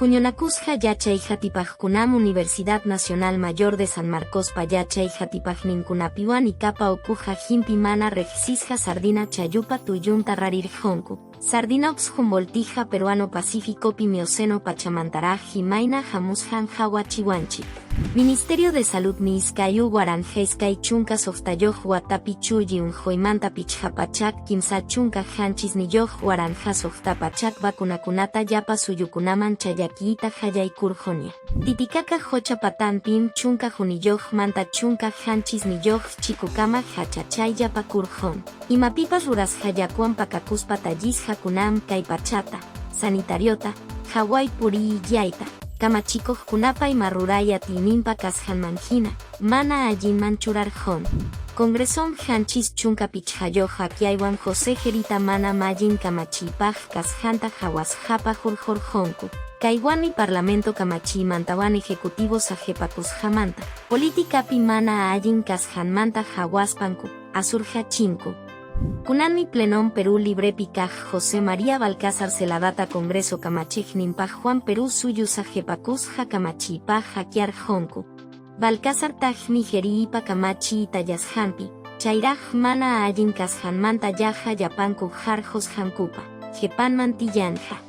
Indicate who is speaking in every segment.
Speaker 1: Huñunakusqa yachay hatipaqkunam Universidad Nacional Mayor de San Marcospa yachay hatipaqninkunapiwan Icapa ukuqa himpi mana riqsisqa sardina chayupa tullunta rarirqunku. Sardinops humboldtija peruano Pacificopi Mioceno pachamantaraq imayna hamusqan hawachiwanchik. Ministerio de Saludmi 2026 watapi chulli unquymanta 537 16 vacunakunata llapa suyukunaman chayakiyta qallaykurqunña. Titicaca qocha patanpim 11 manta 17 chikukama hachachay yapakurqun. Imapipas rurasqallakuwan pakakuspa tallisqakunam kay pachata, sanitariota, haway puriyyayta, kamachikuqkunapa ima ruray atiyninpa kasqanmanhina, mana allinman churarqun. Congresom 75 akyaywan José Jerita mana mallin kamachiypaq kasqanta hawasqapa hurqurqunku. Kaywanmi Parlamento kamachiymantawan Ejecutivo saqepakusqamanta, politicapi mana allin kasqanmanta hawaspanku, asurqachinku. Kunanmi Plenón Perú Librepi kaq José María Balcázar Zeladata Congreso kamachiqninpaq Juan Perú suyu saqepakusqa kamachiypaq hakyarqunku. Balcázartaqmi Jeriipa kamachiy tallasqanpi, chayraq mana allin kasqanmanta yaqa llapanku harqusqankupa, qhipanman tiyanqa.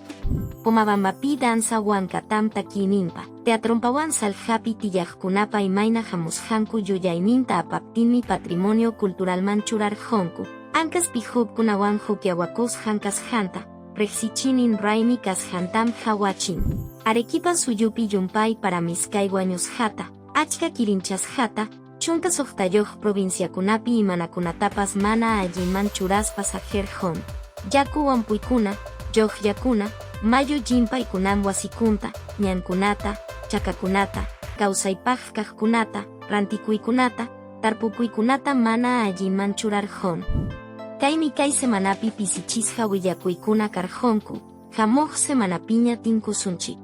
Speaker 1: Pomabambapi danza Huancatam takiyninpa, teatrompawan Saljapi tiyaqkunapa imayna hamusqanku yuyayninta apaptinmi patrimonio culturalman churarqunku. Ancaspi hukkunawan hukllawakusqan kasqanta, riqsichinin raymi kasqantam qawachin. Arequipa suyupi llumpay paramiskay wañusqata, achka kirinchasqata, 16 provinciakunapi imanakunatapas mana allinman churaspa saqirqun. Yaku wampuykuna, lluqllakuna, mayu llimpaykunam wasikunta, ñankunata, chakakunata, kawsaypaq kaqkunata, rantikuykunata, tarpukuykunata mana allinman churarqun. Kaymi kay semanapi pisichisqa willakuykuna karqunku, hamuq semanapiña tinkusunchik.